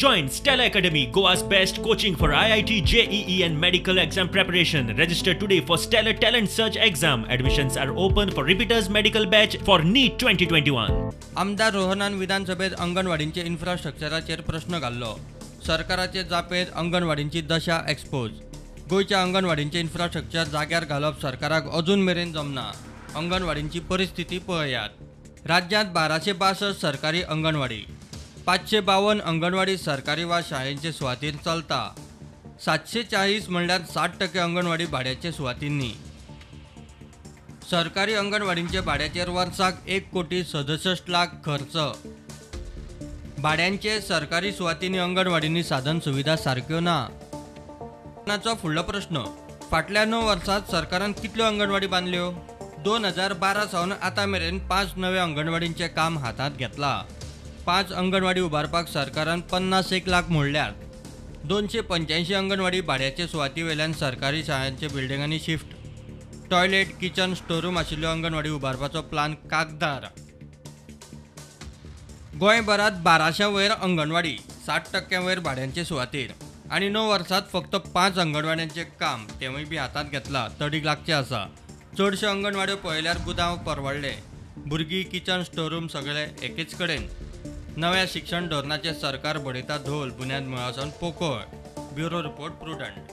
Join Stellar Academy, Goa's best coaching for IIT, JEE and medical exam preparation. Register today for Stellar Talent Search exam. Admissions are open for repeaters medical batch for NEET 2021. आमदार रोहनान विधानसभेत अंगणवाडींचे इन्फ्रास्ट्रक्चराचेर प्रश्न घाल्लो. सरकाराचे जापेत अंगणवाडींची दशा expose. गोंयच्या अंगणवाडींचे infrastructure जाग्यार घालप सरकाराक अजून मेरेन जमना. अंगणवाडींची परिस्थिती पळयात. राज्यांत 1262 सरकारी अंगणवाडी, 552 अंगणवाडी सरकारी वा शाळेंचे सुवातीर चलता. 740 म्हणल्यार 60% अंगणवाडी भाड्याचे सुवातींनी. सरकारी अंगणवाडींचे भाड्याचेर वर्साक 1,67,00,000 खर्च. भाड्यांचे सरकारी सुवातींनी अंगणवाडींनी साधन सुविधा सारक्यो ना. नाचो फुडलो प्रश्न, फाटल्या 9 वर्सांत सरकारान कितल्यो अंगणवाडी बांदल्यो? 2012 सावन आतां मेरेन 5 नवे अंगणवाडींचें काम हातांत घेतलां. 5 अंगणवाडी उबारपाक सरकारान 51 लाख मोडल्यात. 285 अंगणवाडी भाड्याचे सुवाती वयल्यान सरकारी शाळांचे बिल्डिंगांनी शिफ्ट. टॉयलेट, किचन, स्टोरूम आशिल्ल्यो अंगणवाडी उबारपाचो प्लान कागदार. गोंयभरांत 1200 वयर अंगणवाडी, 60% वयर भाड्यांचे सुवातेर आनी 9 वर्सांत फक्त 5 अंगणवाड्यांचें काम तेंवूय बी हातांत घेतलां, तडीक लागचें आसा. चडश्यो अंगणवाड्यो पळयल्यार गुदांव परवडले. भुरगीं, किचन, स्टोरूम सगळे एकेच कडेन. नव्या शिक्षण धोरणाचें सरकार बडयता धोल, बुन्याद मुळा सावन पोकळ. Bureau report, Prudent.